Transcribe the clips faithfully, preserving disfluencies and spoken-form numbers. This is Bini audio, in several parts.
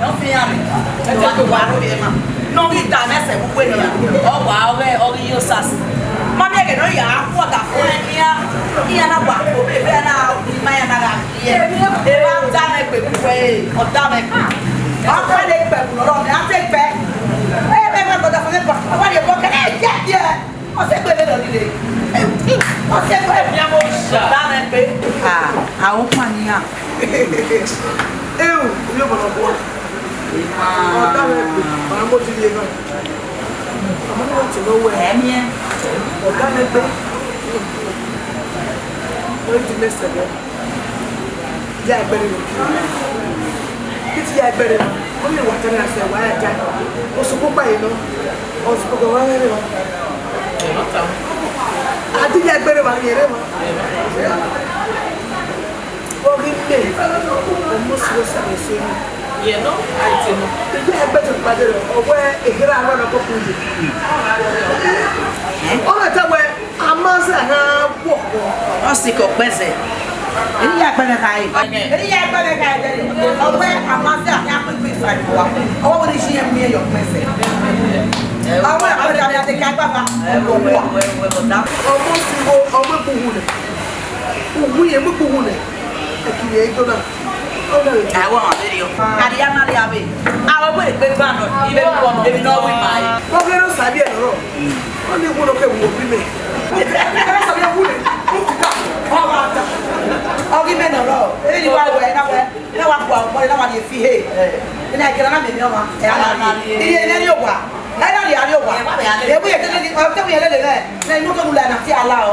Ọ fi iran rre, ẹdẹ wa ro vbe emwa ne ọ ghi da mwẹ sẹ vbe uwu enian, ọ wa ọghe, ọ ghi ye osasi. Ma miẹn ẹghẹ ne ọ ya ku ọdafẹn iran, iran na wa ko vbe ebe na, ima iran na gha gie. Evba da mwẹ gbe vbe uwẹ, ọ da mwẹ gbe. Ọ kpẹ ne ikpẹvbo ne ọ rrọọ nẹ, a te kpẹ. Ẹ, ẹ, ẹ, ọdafẹn ne ọ wa rhie obọ kẹ, ẹ, gie, gie. Ọ sẹ gbe vbene ọ rhirhe. Ọ sẹ gbe. Ọ da mwẹ gbe. Ah, a ho kpa nian. Eo, ovbi obọ ne ọ bua. Ọ da mwẹ gbe, ma mo ti rhie na. Ọmọ ne ọ tẹ ne ọ wẹ. Ẹmiẹn. Ọ da mwẹ gbe. Ọ di mẹ sẹ vbọ. Ya ẹgbẹre vbe okirri. Iti ya ẹgbẹre na. Ọ miẹn wa tama sẹ wa ya ja. Osukpokpa ye nọ. Osukpokpa wa rẹrẹ wa. A di ya ẹgbẹre wa rẹrẹ wa. Ọ ghi mẹ, ọ mu siro sẹ vbe ẹse ni. Yẹ nọ, a i te nọ. Iyẹ ẹgbẹe te kpa dee, ọ wẹ ehe ra rọ nọ koko ye. Ọ na ta wẹ, a ma zẹ gha wọ. Ọ sikẹ ọkpẹzẹ. Eni ya ẹgbẹe mẹ kha re. Eni ya ẹgbẹe mẹ kha re. Ọ wẹ a ma zẹ a khian kpekpe ifa iwa. Ọ wẹ wẹ ne iye miẹn ye ọkpẹzẹ. Ọ wẹ ọkpẹzẹ a te ka gbagba. Ọ mu siro, ọ mu ekpughu nẹ. Uwu ye mu ikpughu nẹ, ẹki ye do na. Ọ na re. Awọ ma vberriọ. Aria na ria vbe. Awọ wẹ egbe gba nọ, ivbe ni wọ nọ, emwi ne ọ ru ima re. Ọ ghe ne Osabiẹ nọ rọ. Ọ ni wu nọ ke wu obi mẹ. Ẹ Osabiẹ wu nẹ. Ọ ti da. Ọ ma da. Ọ ghi mẹ nọ rọ. Eni wa wẹ na wẹ. Ena wa gua ọmọ, ena wa rhie fi he. Ena kẹrẹ na miẹn ọmwa. Ẹ na rhie. Iye ne rhie owa. Ena rhie a rhie owa. Ebu ye tele ni, ọ te wu ye lele nẹ. Na inu to nu la na ti ala o.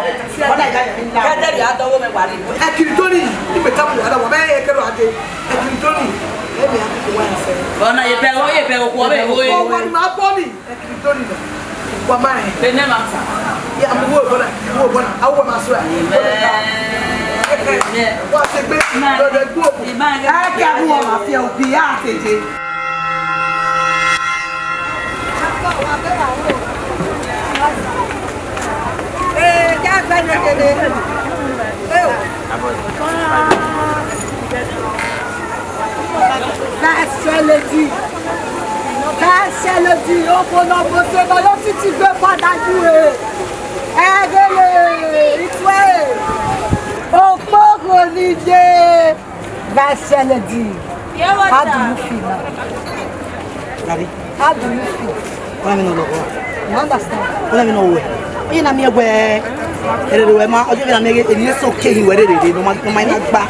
Ọ na ya ya mi la. Ẹdẹ rhie a dọgho mẹ wa rhie. Ẹkiri Tony, ni mẹ ta mu ala wa, mẹ ye kẹrọ ade. Ẹkiri Tony, ẹ mẹ a ko wa ya fẹ. Ọ na ye bẹ, ọ ye bẹ, okhuo vbe ho. Ọ wa ni ma bọ ni. Ẹkiri Tony nọ. Wa ma rẹn. They never answer. Ya mu wo bona, wo bona. A wo ma so ya. Amen. Amen. Wa se gbe. Amen. Lọ de gbo. Amen. A kẹ bu ọmwa fi obi a te je. Eh, ya gbe ne gele. Eh. Vice Chair Lady. Vice Chair Lady, okhuo ne ọ bọ sẹ ne ọ titi gbe padà ju e. Ẹghẹ ne itue. Okpogho ni ye. Vice Chair Lady. How do you feel now? Daddy. How do you feel? Ọna vbe ne ọ lọghọ. You understand? Ọna vbe ne ọ wẹ. Iye na miẹn wẹ. Erere wẹ ma, ọjọ vbe na miẹn ghe, eni eso ke hin wẹ rere, ne ọ ma, ne ọ ma na gba.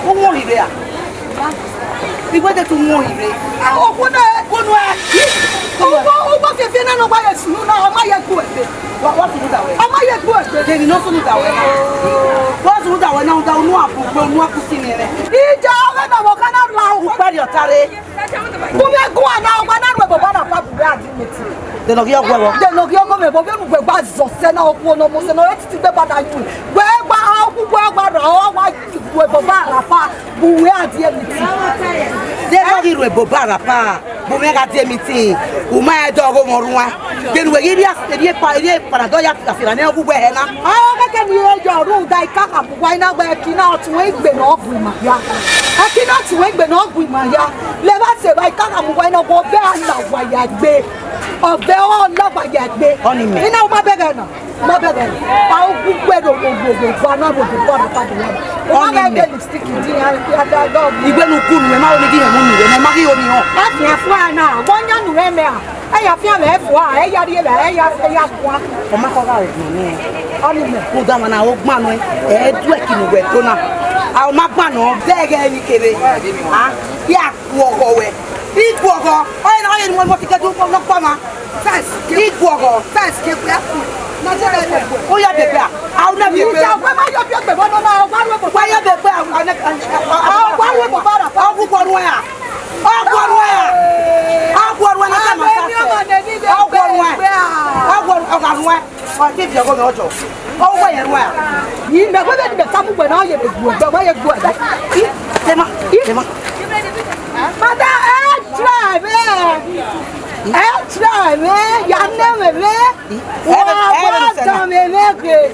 Uwọnrhirhe a. Iwẹ de tu uwọnrhirhe. Okhuo na, okhuo na. Uwọ, uwọ fiẹfiẹ na ne ọ gba ye sunu na, ọ ma ye gbu ẹre. Wa, wa sunu da wẹ. Ọ ma ye gbu ẹre. Deni nọ sunu da wẹ na. Wa sunu da wẹ na, da unu abu, unu aku si ni ẹre. Ija ọghe na wọ kana la. Ukpẹri ọtare. Gu mwẹ guan na, ọgua na ru ebo ba na pa bu wẹ a di meti. Deni ọ ghi ọgua wọ. Deni ọ ghi ọgua mẹ, ebo vbe ru wẹ gba zọ sẹ na, okhuo ne ọ mose na, ọ re titi gbe ba na yu. Wẹ gba, ọ gu wẹ gba ra, ọ wa ru ebo ba ra pa. Bu wẹ a die miti. Deni ọ ghi ru ebo ba ra pa, bu mwẹ gha die miti. U ma rẹn dọghe ọmọ ruan. Deni wẹ ghi rhie, rhie pa, rhie panadol ya afira ne ọ gu wẹ hẹ na. Ọ kẹkẹ ni e yọ rhunmwuda ikaka mu wa ina gbe ẹki na ọtun egbe ne ọ gu ima ya. Ẹki na ọtun egbe ne ọ gu ima ya. Lẹ vba sẹ vba ikaka mu wa ina gbe ọbẹ a la wa ya gbe. Ọbẹ ọ la wa ya gbe. Ọni mẹ. Ina u ma bẹghe na. Ma bẹghe, a gu wẹ do, do, do, do, wa na do, do, wa na ka do, wa na. Ọ ni mẹ. Lipstick di ya, ya da, da, Igbe ne u ku nuẹn, ma ho ni ghi họn mu nuẹn, ma ghi ho ni họn. A fian fua na, wa yan nuẹn mẹ a. Ẹ ya fian vbe fua, ẹ ya rhie vbe, ẹ ya, ẹ ya fua. Ọ ma kọ gha rẹ nọ nẹ. Ọ ni mẹ. Rhunmwuda ọmwa na, ọ gban nuẹn, ẹ du ẹki ne uwẹ to na. A ọ ma gban nọ, dẹghẹ emwi kevbe. A, ya guọghọ wẹ. I guọghọ, ọ yẹ na, ọ yẹ ne uwẹ mọ ti kẹdun nọkpa ọmwa. Size ke. I guọghọ. Size ke gbe. Na je le gbe. Ó yá bẹ̀bẹ̀ a. A ó na bẹ̀bẹ̀. Ìjà ọgbẹ́ máa yọ bí ọgbẹ́ bọ́dọ̀ náà, ọgbà rú ẹ̀bùn. Wá yá bẹ̀bẹ̀ a. Ọgbà rú ẹ̀bùn bára. Ọgwụ gwọrọ ya. Ọgwụ gwọrọ ya. Ọgwụ gwọrọ ya. Ọgwụ gwọrọ ya. Ọgwụ ọgwụ ya. Ọ ti di ọgọ mi ọjọ. Ọgwụ ya rua. Yi me gbe be be tamu gbe na ye be gbu gbe wa ye gbu. Tema. Tema. Mada, ẹ try me. Ẹ try me, ya ne me me. Wa wa da me me ke.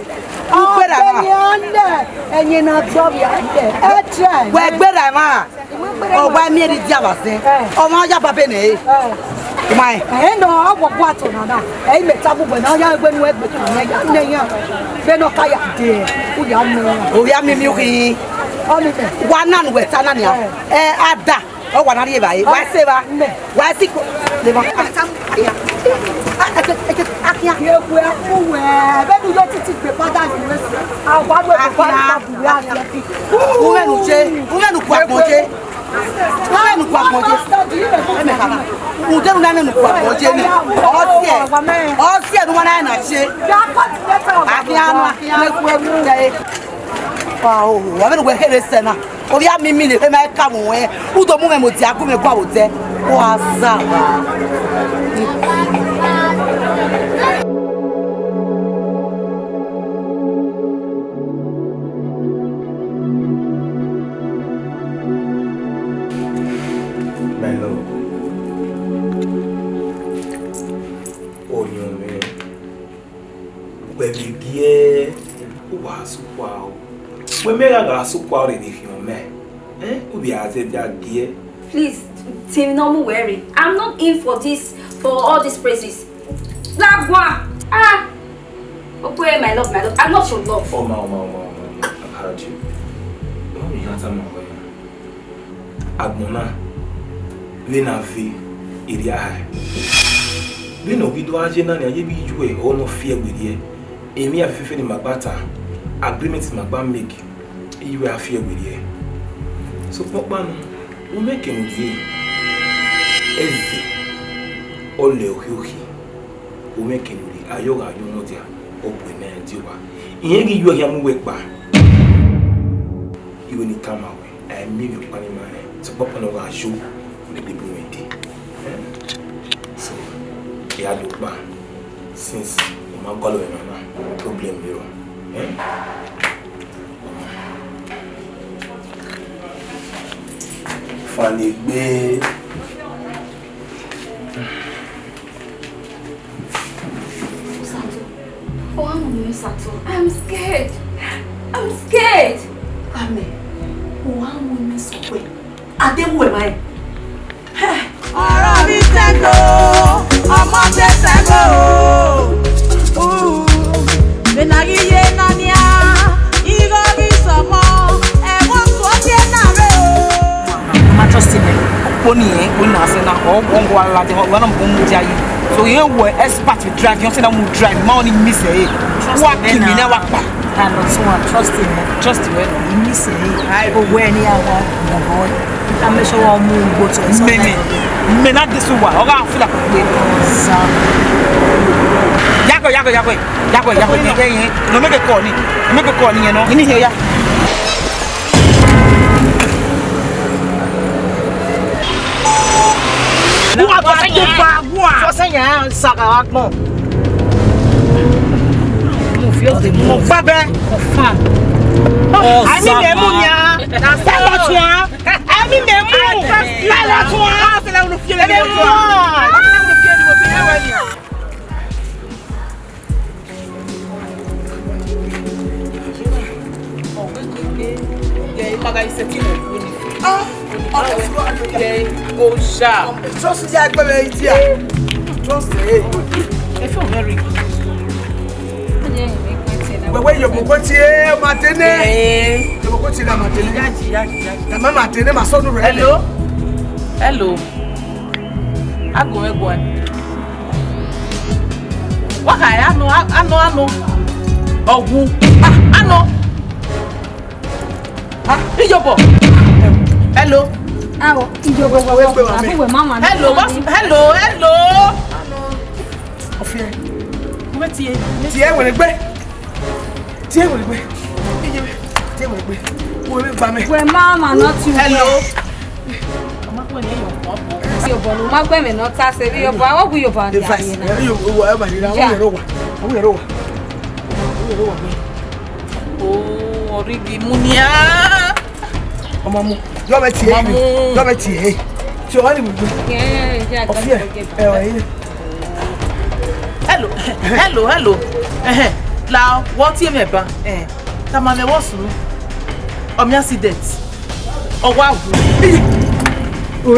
Ugbera na. Ọbẹ ni ande, ẹyin na tọ bi ande. Ẹ try me. Wẹ gbera ma. Ọ wa miẹn rhie dia vbe azẹn. Ọmwa ya ba bene ẹre. Ẹ. Ma ẹ. Ẹ nọ, ọ wọ gua tọ na na. Ẹ i mẹ ta mu wẹ na, ọ ya egbe nu ẹgbẹ tu nẹ, ya nẹ ya. Vbene ọ ka ya dee, u ya nẹ ya. Ọ ya miẹn miẹn ukhin. Ọ ni mẹ. Wa na nu wẹ ta na nia. Ẹ. Ẹ, ada. Ọ wa na rhie evbare. Wa se evba. Mẹ. Wa si ko. Leva. Akia. Ye wẹ mu wẹ. Vbene u yo titi gbe fada ni wẹ si. A wa wẹ ko fada bu ya. Umẹ nu je. Umẹ nu kua ko je. Nane nu kua kpọnje. Ẹmẹ kama. Ude nu nane nu kua kpọnje ni. Ọsiẹ. Ọsiẹ nu wa na na se. Akia, akia, ne kue mu. Wa o, wa vbe nu wẹ here sẹ na. Ovbi a mi mi ne ma ka mu wẹ. U do mu mwẹ mo dia gu mwẹ gua vbe odẹ. Wa za wa. My love. Orhiọn mwẹ, wẹ vbe giẹ uwa sukwa o. Wẹ mẹ gha gha sukwa rere khian mẹ. Eh, u vbe a zẹdẹ a giẹ. Please, Tim, no mu worry. I'm not in for this, for all these praises. Lagua! Ah! Okay, my love, my love. I'm not your love. Oma, oma, oma, oma. I've heard you. Don't be handsome, my boy. Agbọn na, vbene a ve erriọ a hae. Vbene ọ ghi do gha ye na nia, ye vbe iye uẹ ọre ọ fi ẹe werriẹ. Emwi a fifefe ne ima gba ta, agreement ne ima gba make, iye uẹ a fi ẹe werriẹ. Sokpan ọkpa nọ, u mwẹ eke ne u rhie, ẹzẹ, ọ lẹ okhiokhi. U mwẹ eke ne u rhie, a ye ọ gha ye ọmọdia, ọ bu ẹmwẹ rẹn die owa. Irẹn ghi ye uẹ khian mu uwẹ kpa. Iwẹ ne I tama wẹ, a i miẹn emwi ọkpa ne ima rẹn, sokpan ọkpa ne ọ gha yo, u ne debe mwẹ dee. Eh? So, I ya do kpa, since u ma gualọ emwa na, problem vbe rrọọ. Eh? Fannegbe. Sato, ọ wa mu mwẹ Sato. I'm scared. I'm scared. Amen. Ọ wa mu mwẹ sọkpẹ. Ade mu ẹmwẹ. Ọ̀rọ̀ mi tẹ́gò, ọmọ tẹ tẹ́gò. Vbene a ghi ye na nia, igho ghi sọmọ, ẹmwẹ otu ọ tie na rre o. Ma trust him. Kponi ẹ, kponi na sẹ na, ọ ọ ngọ ala de, wa na mu mu dia yi. So ye wẹ expert with drive, you say na mu drive, ma only miss ẹ. Wa ki mi na wa kpa. Trust him, trust him. Trust him, well. Miss ẹ. Ai, o wẹ ni a wa, boy. A make sure wa mu ugbo to. Mene, mene this one. Oga feel like we. Yago, yago, yago, yago, yago. No make a call ni. Make a call ni, you know. Ini here ya. Who are you? Who are you? Sọsẹ yẹn saga wa gbọn. Mo fi ọdẹ mu. Mo gbá bẹ́ẹ̀. Confirm. Àmì mẹ́mú ni a. Sálọ tún a. Àmì mẹ́mú. Sálọ tún a. Ẹ bẹ mú a. Trust ya gbẹmẹ idia. Trust eh. I feel very good. Wewe yoboko tie ma tene. Eh. Yoboko tie ma tene. Yaji, yaji, yaji. Na ma ma tene ma sonu re. Hello. Hello. Agun egwe. Waka ya no, ano, ano. Ọgwu. Ah, ano. Ah, Ijobo. Hello. Awo, Ijobo, Ijobo, Ijobo, Ijobo, Ijobo. Abu we mama. Hello, boss. Hello, hello. Ofie. Mo fẹ́ tie. Tie wẹrẹ gbẹ. Tie wẹrẹ gbẹ. Iye. Tie wẹrẹ gbẹ. Wo mi gba mi. We mama not you. Hello. Ọmọ kúrò ní ẹ̀yọ̀ ọ̀pọ̀. Ijobo, no, ma gbẹ mi no ta se Ijobo. Awo Ijobo. Advice. Ijobo, Ijobo, Ijobo, Ijobo. Awo yẹrẹ wa. Awo yẹrẹ wa. Awo yẹrẹ wa. Oh, origi munia. Ọmọ mu. Yọ bẹ tie. Ọmọ mu. Yọ bẹ tie. Tí o wá ní gbogbo. Ọfíẹ. Ẹ wà yìí. Hello, hello, hello. Ẹhẹn. La wọ tie mẹ ba. Eh. Tama mẹ wọ sunu. Ọmọ accident. Ọwọ awu.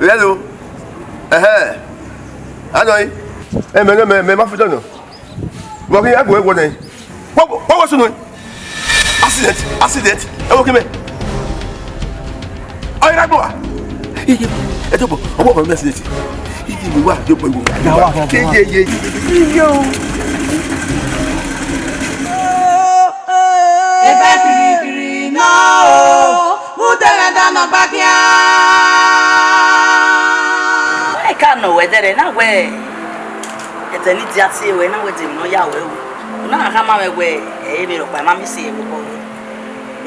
Hello. Ẹhẹ. Anọ yi. Ẹ, mẹ, mẹ, mẹ, mẹ ma fi dọnọ. Vbọ ghi ya gu ẹguọ nẹ? Wa, wa, wa sunu. Accident, accident. Ẹ wo kemẹ. Ọ yi na gbọ wa. Iye, ẹ tọ bọ, ọwọ kan mẹ accident. Iye, mi wa, yo bọ iwo. Ya wa, ya wa. Iye, iye, iye, iye o. Ebe kirikiri nọ o, udẹmwẹdẹ nọ gba khian. Wẹ ka nọ wẹ dẹrẹ na wẹ, ẹdẹ ni dia tie wẹ na wẹ de emwi ne ọ ya wẹ o. Na khama mwẹ wẹ, ẹ, emwi rhọkpa ma miẹn si ẹvbo obọ wẹ.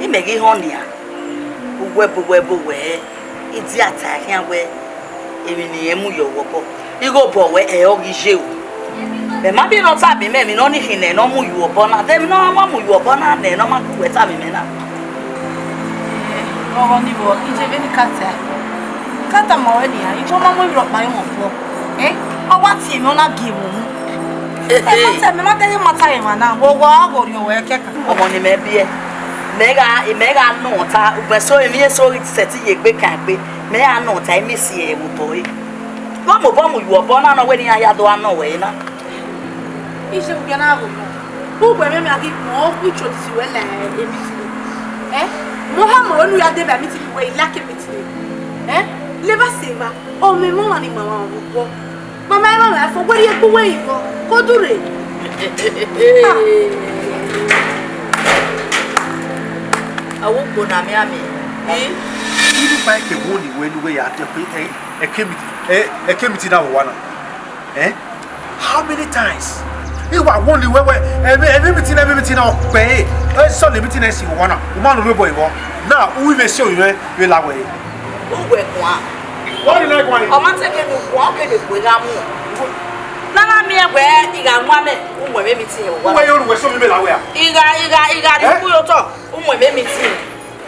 Imẹ ghi họn nian, uwẹ bo uwẹ bo wẹ, I dia ta khian wẹ, emwi ne irẹn mu ye ọwọ obọ, igho obọ wẹ, ẹ, ọ ghi ye o. Mẹ ma bi nọ tama imẹ emwi ne ọnii khin nẹ ne ọ mu ye obọ na, de emwi ne ọ ma mu ye obọ na nẹ ne ọ ma gu wẹ tama imẹ na. Ọghọ ni vbọ, I je vbene I ka ta. I ka tama ruẹ nian, I ma mu emwi rhọkpa ye mwẹ obọ. Eh? Ọ wa tie mwẹ, ọ na gie mwẹ unu. Ẹ ma ta, mẹ ma te ghe ma ta ye emwa na, vbe owa gha rhiọn ruẹ kẹkan. Ọmọ ne imẹ biẹ, mẹ gha, mẹ gha nọ ta, ugbẹn so emwi eso ghi sẹtin ye egbe kan egbe, mẹ gha nọ ta, I miẹn si ẹvbo obọ ẹre. Vbe ọ mobọ mu ye obọ na nọ wẹ ne iran ya do gha nọ wẹ na? Iye, ugbẹn na gho nọ. Uwẹ mwẹ mẹ a ghi kpọn, ọ khu icho disi wẹ la emiti. Eh? Mẹ ọ ha mọ enu ya deba emiti wẹ I like emiti. Eh? Leva sẹ evba, ọ mwẹ emọ ọmwa ni ma mwẹ obọ. Mama, emọ mwẹ fo, wẹ rhie egbe uwẹ igho, ko dure. Ah. Awogbo na miẹn amẹ. Eh? Iru kpa ke wo ni wẹ ne uwẹ ya dẹ kpe, eh, ẹkẹ emiti, eh, ẹkẹ emiti na vbe owa na. Eh? How many times? I wa wo ni wẹ wẹ, ẹmwẹ, ẹmwẹ emiti na, ẹmwẹ emiti na, ọ kpẹ, eh, eh, sọ ne emiti na si vbe owa na, u ma nọ rre obọ igho. Na, u i vbe si orinmwẹ vbe la wẹ. Uwẹ guan. Wẹ ni na guan. Ọ ma te ke ne u guan, ọ ke ne egbe gha mu. Na na miẹn wẹ I gha mu amẹ, u mu ẹmwẹ emiti vbe owa na. Uwẹ yo ru wẹ so mi vbe la wẹ a? I gha, I gha, I gha rhie ukpu ye otọ, u mu ẹmwẹ emiti.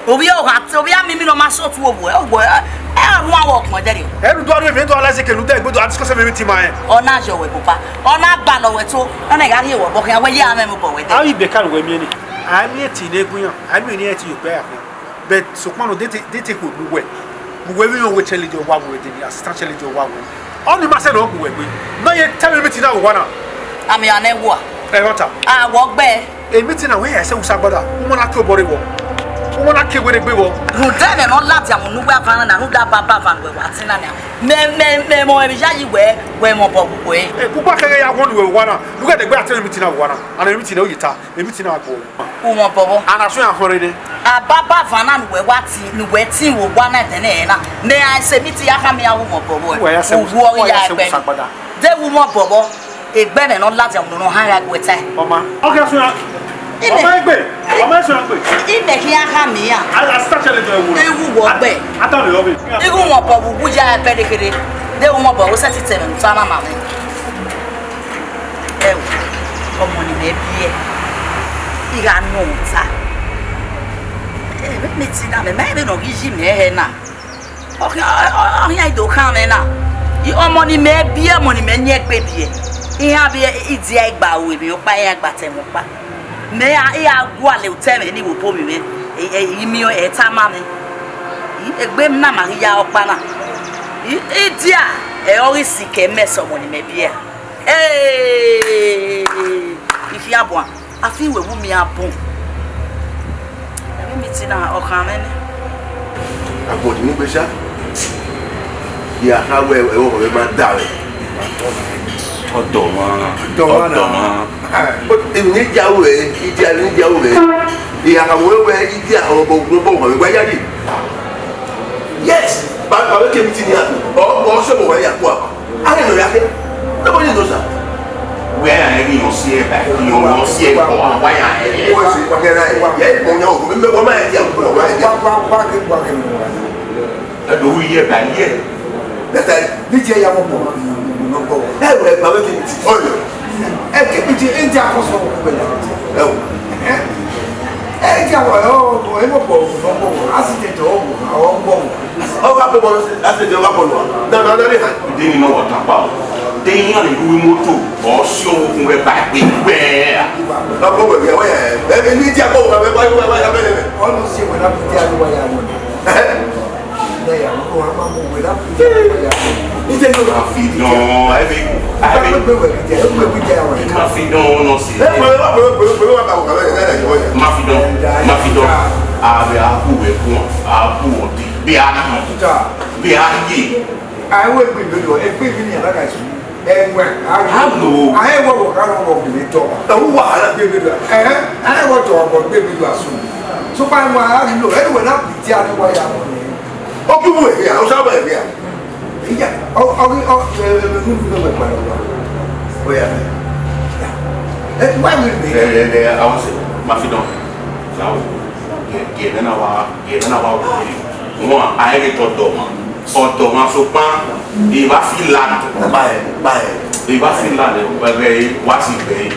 Ovbi ọ gha te, ovbi a miẹn emwi ne ọ ma sẹ otu ovbuẹ, ovbuẹ, ẹ, ẹ, ọ rhuan wẹ ọkpọn ẹdẹrriọ. Ẹ rhunmwuda ọnii, emwi do a la zẹ ke ne u dẹ egbe do a discuss emwi tima rẹn. Ọ na yọ wẹ, papa, ọ na gbalọ wẹ to, ọ na gha rhie wẹ obọ khian, wẹ ye amẹ mu obọ wẹ dẹ. Avbe ibẹka ne uwẹ miẹn ni, a miẹn ẹtin ne gun iran, a miẹn ne iran ẹtin ye okpia ya khian. But sokpan nọ, de te, de te khuo mu uwẹ. Mu uwẹ vbe iran, wẹ challenge ọwa wẹ, de assistant challenge ọwa wẹ. Ọnii ma sẹ ne ọ gu wẹ gbe. Ma ye ta emwi tima vbe owa na. Amẹ a nẹ wua. Ẹmwata. A wọ gbẹ. Emiti na wẹ ya sẹ usa gbada, u ma na ke obọ rre vbọ, u ma na ke werriegbe vbọ. Rhunmwuda ẹmwẹ ne ọ ladian mu ne uwẹ avan na, rhunmwuda baba avan ne uwẹ wa tin na nia. Mẹ, mẹ, mẹ mọ emwi yayi wẹ, wẹ mwẹ obọ vbe uwẹ. Ekpukpa kẹghẹ ya wọn ne uwẹ vbe owa na, ne u ghẹ dẹgbe a te emiti na vbe owa na, and emiti na u ye ta, emiti na gbe uwẹ. U mwẹ obọ vbọ. A na suẹn iran khọn rre nẹ. Ababa avan na ne uwẹ wa tin, ne uwẹ tin vbe owa na ẹdẹnẹrẹ na, mẹ a sẹ emiti ya khama iran wẹ u mwẹ obọ vbọ. Uwẹ ya sẹ, uwẹ ya sẹ usa gbada. De wẹ u mwẹ obọ vbọ. Egbe ẹmwẹ ne ọ ladian mu ne ọ han gha gu ẹta. Ọ ma. Ọ khian suẹn. Imẹ. Ọ ma egbe. Ọ ma suẹn egbe. Imẹ khian khama iran. A, a start challenge ẹvbo na. Iwu wọ gbẹ. A, a ta lẹ ọvbe. Iwu wọn bọ vbe uwu ya ẹbẹ rhekherhe. De wu wọn bọ vbe sẹtin tẹ ẹmwẹ ne u ta na ma mwẹ. Ẹo, ọmọ ne imẹ biẹ, I gha nọ ta. Ẹ, vbene I ti na, mẹ ma rẹn vbene ọ ghi yi mẹ hẹ na. Ọ khian, ọ, ọ, ọ khian do khan mwẹ na. I, ọmọ ne imẹ biẹ, ọmọ ne imẹ yin egbe biẹ. Iran vbe idia igba ru emwi ọkpa, iran gba ta ẹmwẹ ọkpa. Mẹ a, I gha gualọ otọ ẹmwẹ ni vbe obọ mwẹ. Ẹ, ẹ, I miẹn ẹ tama mwẹ. I, egbe na ma ghi ya ọkpa na. I, idia ẹ ọ ghi sikẹ mẹ sẹ ọmọ ne imẹ biẹ a. Hey! I khian buan, a fi wẹ vbe miẹn abun. Emwi meeting na, ọ khan mwẹ nẹ. Agbọn di ni gbe sha. Ya kha wẹ ẹvbo ọmọ mwẹ ma da mwẹ. Ọdọ mwa. Ọdọ mwa na. Ọdọ mwa. But emwi ne ya wẹ, idia ne ya wẹ. Ya kha wẹ wẹ idia ọmọ ọmọ ọmọ wa ya di. Yes, ba ba ke meeting ya. Ọ ọ se ọmọ wa ya kua. Aye no ya ke. Nobody knows that. Wẹ ya ẹre yọ si ẹba, yọ yọ si ẹba, wa ya ẹre. Wọ́n ṣe pàkẹ́rẹ́ ẹ̀ yẹ ìbọn yẹn o, mi mẹ́wàá máa yẹ ìyàwó náà wá yẹ. Wá wá wá kí wá kí ni wọ́n wá. Ẹ lọ wí yẹ bá yẹ. Dẹ́tà ní jẹ́ ìyàwó mọ̀, mọ̀, mọ̀, mọ̀. Ẹ wẹ̀ bàbá kì í ti ọ̀yọ́. Ẹ kí mi jẹ ẹ jẹ́ àkọsọ ọ̀gbẹ̀lẹ̀. Ẹ wò. Ẹ jẹ́ àwọn ọ̀yọ́ ọ̀gbọ̀n, ẹ mọ̀ pọ̀ ọ̀gbọ̀n, a sì tètè ọ̀gbọ̀n, àwọn ọ̀gbọ̀n. Ọ gha bọ bọ lọ si, a sẹ de ọ gha bọ lọ. Na na na ni ha. De ni nọ wọ tapa o. De iran ni ru imoto, ọ si ohun vbe ba egbe gbẹ a. Ọ bọ wẹ wẹ wẹ. Ẹ ni dia bọ wẹ wẹ wẹ wẹ wẹ. Ọ nu si wẹ na bi dia lu wa ya wẹ. Ẹ ya ko ha ma mu wẹ na bi dia lu wa ya wẹ. Ni de no. Ma fi dọn, ẹ bi, ẹ bi. Ẹ bi dia, ẹ bi dia wẹ. Ma fi dọn nọ si. Ẹ wẹ wẹ wẹ wẹ wẹ wẹ ba wẹ wẹ wẹ. Ma fi dọn, ma fi dọn. A vbe a ku wẹ ku, a ku wẹ ọdẹ. Vbe a ku. Vbe a ye. A i wẹ egbe vbe do, egbe vbe ni a na ka su. Ẹwẹ, a lo. A i wẹ wọ ka wọ gele tọ. Ẹ wu wahala. Egbe vbe do. Ẹ, a i wẹ tọ wọ egbe vbe do asu. So pa wa a lo, ẹ wẹ na bi dia ni wa ya mo ni. O ki bu ẹre a, o sa bu ẹre a. Iya, ọ ọ ọ ẹ ẹ ẹ nu nu wẹ pa wa. Oya. Ẹ wa mi ni. Ẹ ẹ ẹ, a wan se, ma fi dọn. Sa o. Ye ye na wa, ye na wa. Wọn a i re tọ dọ ma. Ọdọ mwa sokpan, I vba feel land. Bye, bye. I vba feel land, ẹghẹ wa si gbe,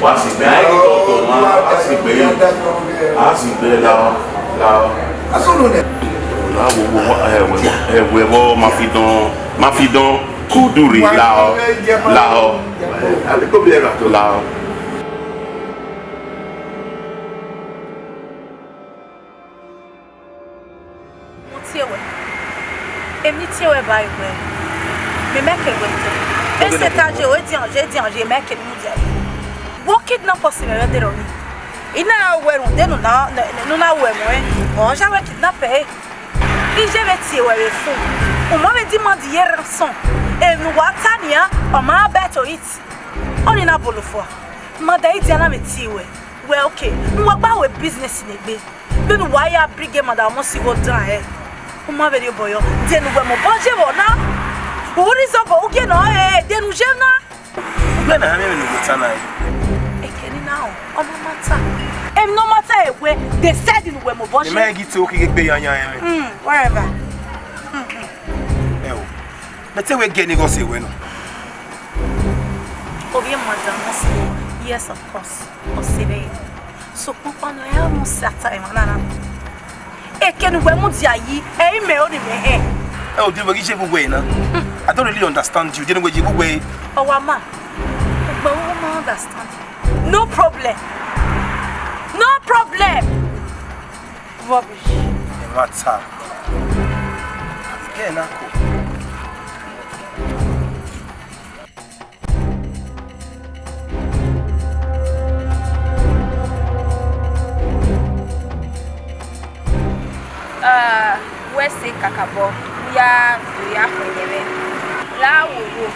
wa si gbe. A i ghi tọ dọ mwa, a si gbe, a si gbe la, la. Asunu nẹ. La wo wo, ẹ wẹ, ẹ wẹ vbọ, ma fi dọn, ma fi dọn, kudu rre, la ọ, la ọ. La ọ. Mo tie wẹ, emwi tie wẹ ba wẹ, mẹ mẹ ke wẹ tọ. Ese ta je, edian je, edian je, mẹ ke mu dia. Wo kidnap ọse mwẹ vbe ẹdẹrọ ni. I na ra wẹ rhunmwuda ne u na, ne u na wẹ ẹmwẹ, ọ ya wẹ kidnap ẹre. I je vbe tie wẹ vbe fo. U ma vbe demand ye ransom. Emwi ne uwa ta nian, ọ ma bet to it. Ọni na bolo fua. Ma da idia na vbe tie wẹ. Wẹ okay, ne uwa gba wẹ business ne egbe. Vbene uwa ya bring emwa da ọmọ si igho dan ẹre, u ma vbe rhie obọ yọ. De ne uwẹ mobọ ye vbe ọna? U rhie izọbọ, u gie ne ọ re, de ne u ye na? Ugbẹn na, a miẹn vbene uwẹ ta na re. Ekẹn ni na rẹn, ọ ma matter. Emwi ne ọ matter ẹre wẹ, decide ne uwẹ mobọ ye. Mẹ ma ghi te okhi ghe egbe yanyan ẹmwẹ. Hmm, whatever. Hmm, hmm. Ẹ o, mẹ te wẹ gẹ ne I ghe ọse wẹ nọ. Ovbi emwa dan ọse, yes, of course, ọse vbe. Sokpan ọkpa nọ, ẹ mu sata emwa na na. Ekẹn ne uwẹ mudia yi, ẹ i mẹ ọnii mẹ hẹn. Ẹ o, de wẹ ghi ye vbe uwẹ na? I don't really understand you. De ne wẹ ye vbe uwẹ? Ọ wa ma. Ugbẹn u ma understand. No problem. No problem. Rubbish. Ẹ ma ta. Ẹ na ko. Wẹ se kakabọ, u ya do ya khuẹn yẹn mwẹ. La wo wo,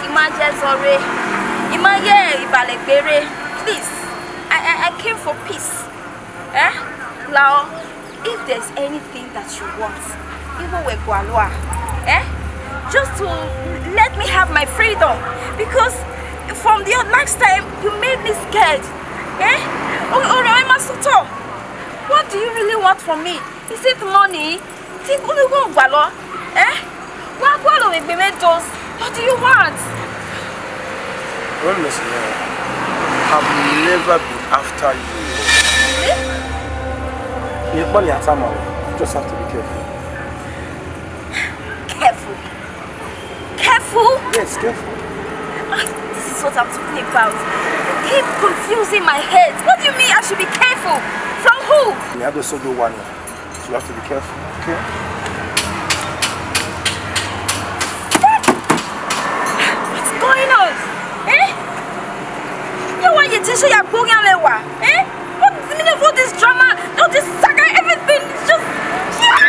I ma ye ẹzọ rre, I ma ye ibalẹgbe rre. Please, I, I, I came for peace. Eh? Lao, if there's anything that you want, even we gualua, eh? Just to let me have my freedom, because from the last time you made me scared, eh? O- o- o- ma sotọ. What do you really want from me? Is it money? Ti unu gho gualọ, eh? Wa gualọ vbe egbe mwẹ dos. What do you want? Promise me, I will never be after you. Eh? Ye kpali atama, you just have to be careful. Careful? Careful? Yes, careful. Ah, this is what I'm talking about. You keep confusing my head. What do you mean I should be careful? From who? Mẹ a do sẹ odẹ owa nian. So you have to be careful, okay? What's going on? Eh? You want your teacher ya boring and lewa? Eh? What's the meaning of all this drama? All this saga, everything? It's just, yeah!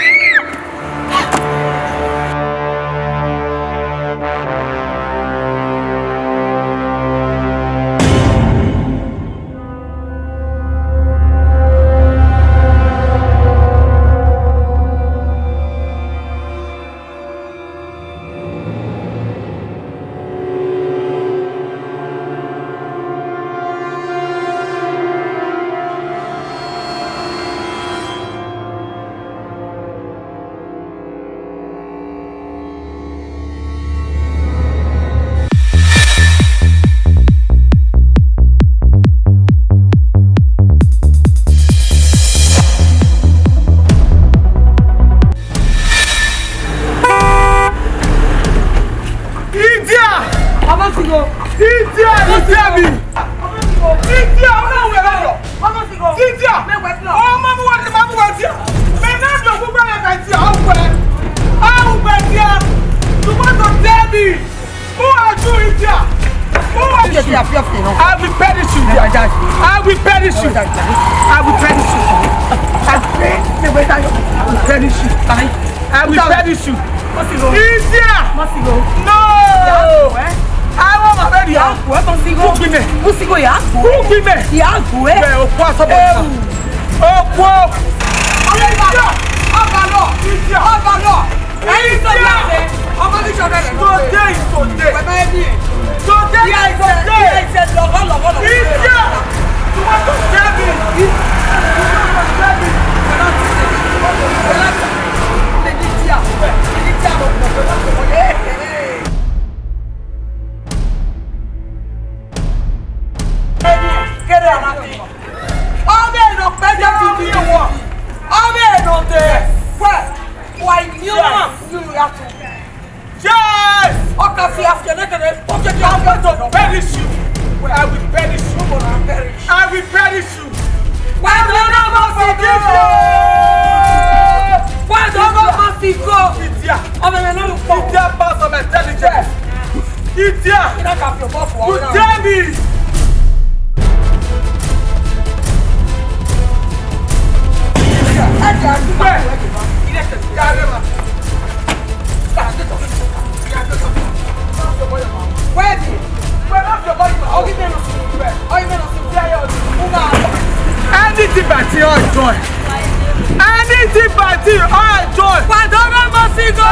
Idia! Ọmọ ti go. Idia, Idia mi. Idia, ọmọ wẹ lọ. Ọmọ ti go. Idia. Mẹ wẹ lọ. Ọmọ mu wẹ, ma mu wẹ dia. Mẹ na do gbogbo ẹ ka dia, ọ wẹ. Ọ wẹ dia. You want to tell me? Who are you, Idia? Who are you? I will perish you, Idia. I will perish you. I will perish you. I will perish you. I will perish you. Idia! No! I want my baby. Who be me? Who be me? Bẹ́ẹ̀, okú asọ́bọ̀ ìta. Okú. Idia! Idia! Today is today. Today is today. Idia! You want to tell me? You want to tell me? Ọ vbe nọ kpẹdẹ tutu ye wọ. Ọ vbe nọ dẹ. Wẹ, wa ni ọmọ unu ya tu. Yes! Ọ ka fi afiẹn nẹkẹnẹ, ọ kẹkẹ. I'm going to perish you. I will perish you. I will perish you. Wa do no go forgive you. Wa do no go forgive you. Idia. Ọmọ ẹ̀rọ ló ń pọ̀. Idia pass of intelligence. Idia. Iná ka fi ọ̀bọ fún ọ. You tell me. Ẹ jẹ́ àdúgbò ẹ̀. Ilé kẹ̀kẹ́. Yàrá ma. Anything but your joy. Anything but your joy. Pàdánù mọ̀ sí go.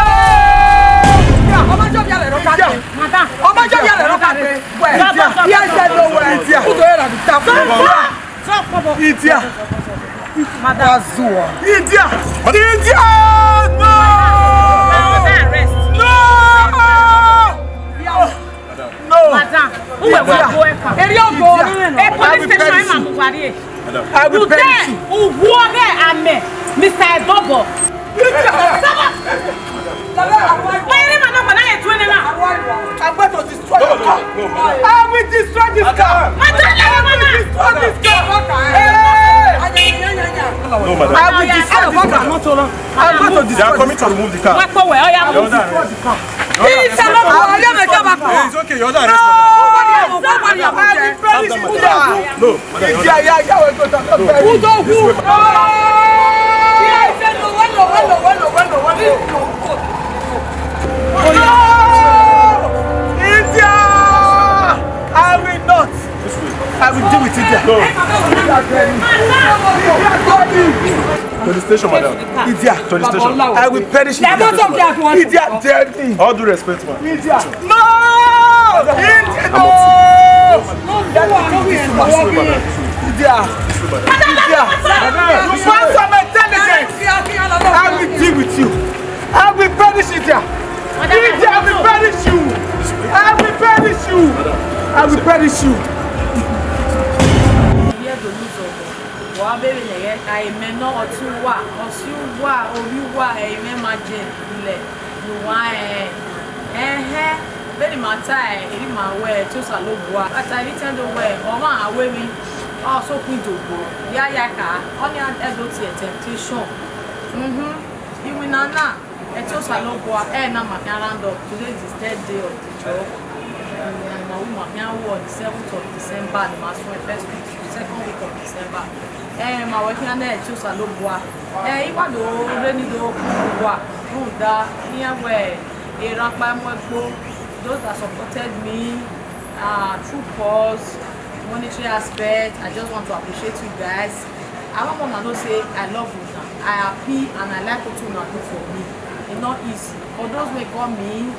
Ọmọ jọ bí alẹ̀ ló ká gbé. Madam. Ọmọ jọ bí alẹ̀ ló ká gbé. Wẹ̀. Idia. Yes, I know where. Idia. Who do you have to tap? Idia. Madam. Wazua. Idia. Idia. No. Under arrest. No. No. Madam, who will go eka? Area go. A police station, I'm Buhari. I will perish you. Uwuoge ame, Mister Ebobo. Why you man not gonna get twenty now? I'm going to destroy your car. I will destroy this car. Madam, I will destroy this car. Hey! No, madam. I will destroy this car. I'm going to destroy this car. They are coming to remove the car. Wá pọ̀ wẹ̀, ọ̀yá mú. Your order arrest. It's okay, your order arrest. No, madam, your order arrest. No, madam, your order arrest. Who don't who? No! Idia! I will not. I will deal with Idia. No. To the station, madam. Idia. To the station. I will perish with Idia. Idia, tell me. All due respect, man. Idia. No! Idia, no! Idia. Idia. You want some intelligence? I will deal with you. I will perish Idia. Idia, I will perish you. I will perish you. I will perish you. Wa vbe vbe nẹghẹ ka emẹ nọ ọtẹn uwa, ọse uwa, ovbi uwa, ẹre mwẹ ma jẹ lẹ ne uwa rẹn. Ẹhẹn, vbene ima ta ẹre, erha ima wẹẹ, te Osanobua, a ta vbe itẹn do wẹẹ, ọmwa a ru emwi. Ọ so khin dobo, ya ya ka, ọnii ẹdẹ tie temptation. Mhm. Iwinna na, ẹtin Osanobua, ẹre na ma khian round up. Today is the third day of the job. Iwinna ma wu ma khian wọ the seventh of December, ni ma suẹn first week, second week of December. Eh, ma wẹ khian nẹ ẹtin Osanobua. Eh, I wa do rre ni do wa, rhunmwuda iran wẹ erha ọkpa mu ẹgbo, those that supported me, uh, through calls, monetary aspect. I just want to appreciate you guys. I want una know say I love una. I happy and I like what una do for me. E no easy. For those wey call me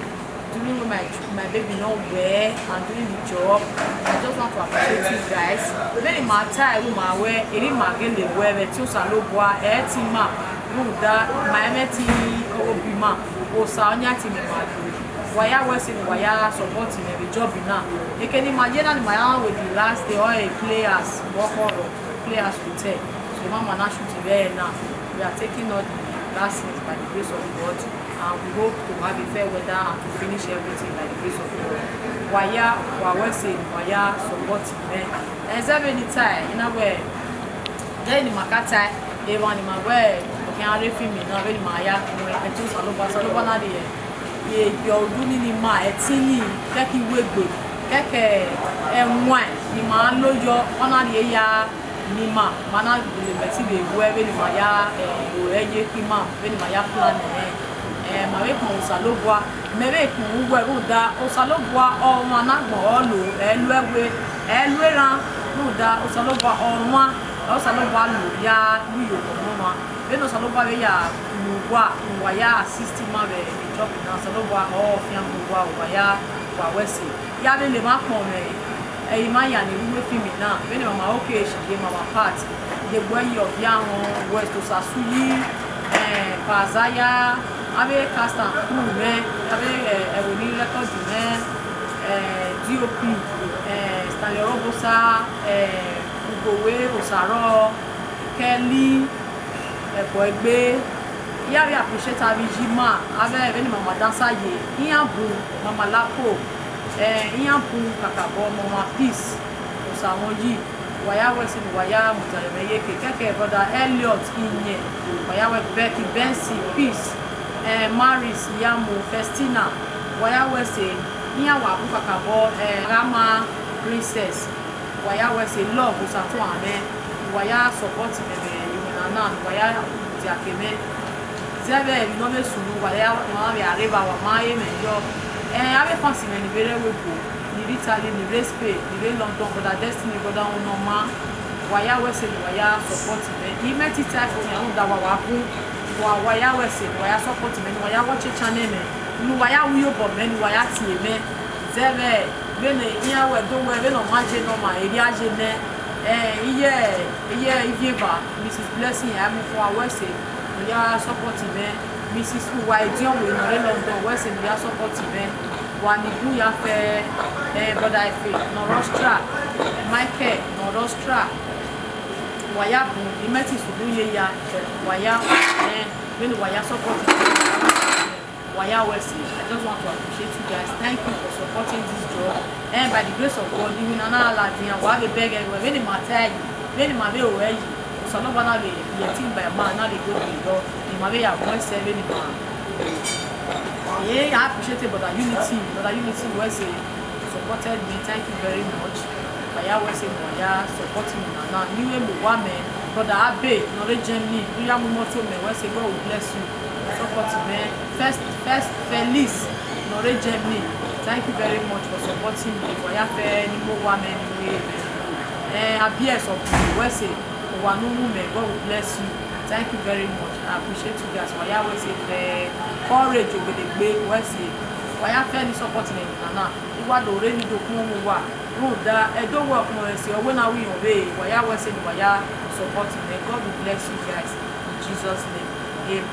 during when my, my baby no well and doing the job, I just want to appreciate you guys. Vbene ima ta ẹre ma wẹ, erha ima gele wẹ vbe ẹtin Osanobua, ẹtin ima, rhunmwuda, ma i mwẹ ẹtin ọghe obi ima, Osa ọ yan ẹtin mwẹ ma do. Wa ya wẹ sẹ ne wa ya support mwẹ vbe job na. Eke ne ima ye na, ne ima ya rhan wẹ the last day, all players, vbe ọkhọ rrọọ, players hotel. So, ma ma na shoot vbe ẹre na. We are taking all the last things by the grace of God, and we hope to have a fair weather and to finish everything by the grace of God. Wa ya, wa wẹ sẹ, wa ya support mwẹ. Ẹzẹ vbene I ta ẹre, I na wẹ, vbene ima ka ta ẹre, emwa ne ima wẹ, ọ khian rre film na, vbene ima ya mu ẹtin Osanobua, Osanobua na rhie, ye gie udu ni ne ima, ẹtin ni, kẹkẹ iwegbe, kẹkẹ ẹwaẹn ne ima lo yọ, ọ na rhie ya ne ima, ma na gbele mẹ ẹtin vbe wẹ vbene ima ya, eh, ru ẹre ye ke ima, vbene ima ya plan nẹ. Eh, ma vbe kpọnmwẹ Osanobua, mẹ vbe kpọnmwẹ uwẹ rhunmwuda, Osanobua ọmwa ne agbọn ọre ọ lo, ẹ i lu ẹwe, ẹ i lu erhan, rhunmwuda Osanobua ọmwa, Osanobua lo ya ru iyobọ ne ọmwa. Vbene Osanobua vbe ya mu uwa, ne uwa ya assist ima vbe job na, Osanobua ọ fian mu uwa, uwa ya, wa wẹ sẹ. Ya vbe lele emwa kpọnmwẹ, ẹ, ima ya ni rre uwu film na, vbene Mama Okeshi ye Mama Part, Degbuẹyi Ọviahọn, West Osasuyi, eh, Pazaya, avbe cast and crew mwẹ, avbe, eh, ẹvbo ni record mwẹ, eh, D O P, eh, Stanley Orobosa, eh, Ugowe Osarọ, Kelly, Ẹbọegbe, I ya vbe appreciate avbe iye ima, avbe vbene Mama Dansa ye, iran bun, Mama Lapo, eh, iran bun kakabọ, Mama Peace, Osa mwẹ yi, wa ya wẹ sẹ ne uwa ya mudia mwẹ ye ke, kẹkẹ brother Elliot Iyẹn, wa ya wẹ Becky, Benson, Peace, eh, Maris, Iyamo, Festina, wa ya wẹ sẹ, iran wa bun kakabọ, eh, Ghama Princess, wa ya wẹ sẹ, Love Osatuan mwẹ, wa ya support mwẹ vbe iwinna na, wa ya mudia ke mwẹ. Zẹ vbe emwi ne ọ vbe sunu, wa ya, wa vbe a rre evba, wa ma re mwẹ yọ. Eh, avbe fans mwẹ ni vbe rre ẹvbo ebo, ni rre Italy, ni rre Spain, ni rre London, brother Destiny, brother Onoma, wa ya wẹ sẹ ne uwa ya support mwẹ. I mwẹ tita fo mwẹ, rhunmwuda wa wa bun, wa, wa ya wẹ sẹ ne uwa ya support mwẹ, ne uwa ya watch channel mwẹ, ne uwa ya ru iyobọ mwẹ, ne uwa ya tie mwẹ. Zẹ vbe, vbene iran wẹ do wẹ vbene ọ ma ye ne ọ ma, erriọ a ye nẹ. Eh, iye, iye ivie eva, Mrs Blessing Aimufua, wẹ sẹ ne uwa ya support mwẹ. Mrs Uwa Ediọnmwẹ ne ọ rre London, wẹ sẹ ne uwa ya support mwẹ. Wa ni bun ya fẹ, eh, brother Efe ne ọ rre Austria, Michael ne ọ rre Austria, wa ya bun, I mwẹ tita sunu ye ya, wa ya, eh, vbene uwa ya support mwẹ. Wa ya wẹ sẹ, I just want to appreciate you guys. Thank you for supporting this job. And by the grace of God, iwinna na ladian, wa vbe bẹghe wẹ, vbene ima ta ẹre, vbene ima vbe ru ẹre, Osanobua na vbe ye ẹtin ba ima na vbe do gbe yọ, ne ima vbe ya mu ẹsẹ vbene ima. Yeah, I appreciate it, brother Unity, brother Unity, wẹ sẹ supported me. Thank you very much. Wa ya wẹ sẹ ne uwa ya support me na na. Ne I vbe mu uwa mẹ, brother Abe ne ọ rre Germany, ne ọ ya mu imoto mẹ, wẹ sẹ God will bless you. Support mẹ. First, first Felix ne ọ rre Germany. Thank you very much for supporting me. Wa ya fẹ ne I mu uwa mẹ ni vbe. Eh, Abies of, wẹ sẹ, uwa ne u mu mẹ, God will bless you. Thank you very much. I appreciate you guys. Wa ya wẹ sẹ fẹ Courage Ogedegbe, wẹ sẹ. Wa ya fẹ ne I support mẹ na na. I wa do rre ni do khuọnmwi uwa. Rhunmwuda, Ẹdo wẹ ọkpọnmwẹ ẹse, ọ wẹ na wẹ irẹn vbe, wa ya wẹ sẹ ne wa ya support mẹ. God will bless you guys in Jesus' name. Amen.